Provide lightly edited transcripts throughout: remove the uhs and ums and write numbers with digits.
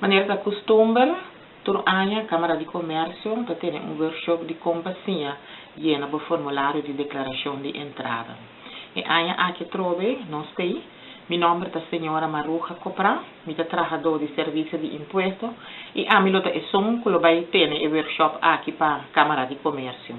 Manera ta kustumber, tur aña Kámara di Komèrsio ta tene un workshop di kon pa siña yena bo formulario di deklarashon di entrada. E aña aki atrobe nos t'ei. Mi nòmber ta señora Maruja Copra, mi ta trahadó di Servisio di Impuesto i ami lo ta esun ku lo bai tene e workshop aki pa Kámara di Komèrsio.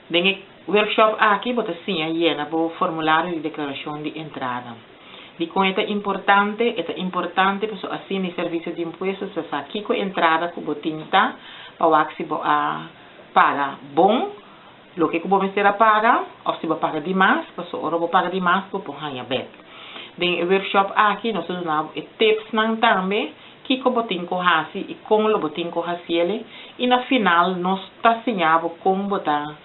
Den e workshop aki bo ta siña yena bo formulario di deklarashon di entrada. Dikon e ta importante? E ta importante pasobra asina e Servisio di Impuesto sa sa kiko entrada ku bo tin ta pa wak si bo a paga bon loke ku bo mester a paga òf si bo a paga di mas, pasobra ora bo paga di mas bo por haña bèk. Den e workshop aki nos ta duna bo e tipsnan tambe kiko bo tin ku hasi i kon lo bo tin ku hasiel i na final nos ta siña bo kon bo ta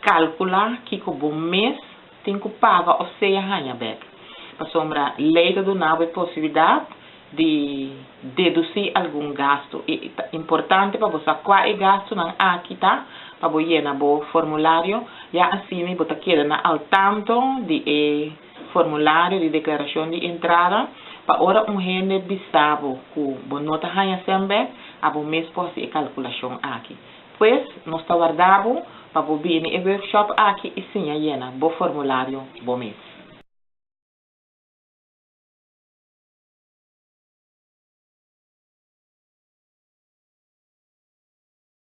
kalkulá kiko bo mes tin ku paga òf sea haña bèk. Pasobra lei ta duna bo e posibilidat di dedusí algun gastu i ta importante pa bo sa kua e gastunan aki ta pa bo yena bo formulario, ya asina bo ta keda na altanto di e formulario di deklarashon di entrada pa ora un hende bisa bo ku bo no ta haña sèn bèk, abo mes por hasi e kalkulashon aki. Pues, nos ta warda bo pa bo bini e workshop aki i siña yena bo formulario bo mes.